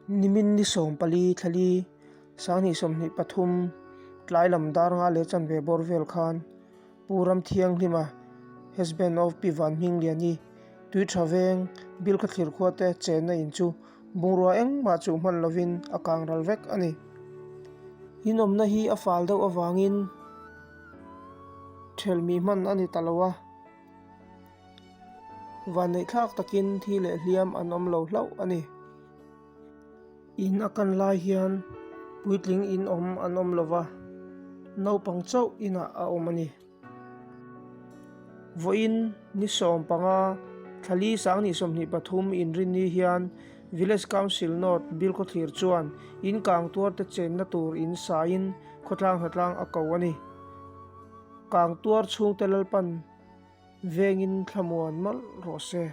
Nimin ni 14 thlali 2023 tlai lam dar nga leh chanve bawr vel khan Pu Ramthianghlima, husband of Pi Vanhmingliani, tui tha veng Bilkhathlir khua te chenna in chu bungrua engmah chuh hman lovin a kang ral vek a ni. In awmna hi a fal deuh avangin thelmi hman a ni ta lo a, vanneihthlak takin thi leh hliam an awm lo hlauh a ni. In a kan lai hian puitling in awm an awm lo va, naupang chauh inah a awm a ni. Vawiin ni 15 thlali 2023 inrinni hian Village Council North Bilkhawthlir chuan in kang tuarte chenna tur in saiin khawtlang hnatlang a ko a ni. Kang tuar chhungte Lalpan vengin thlamuan mawlh rawh se.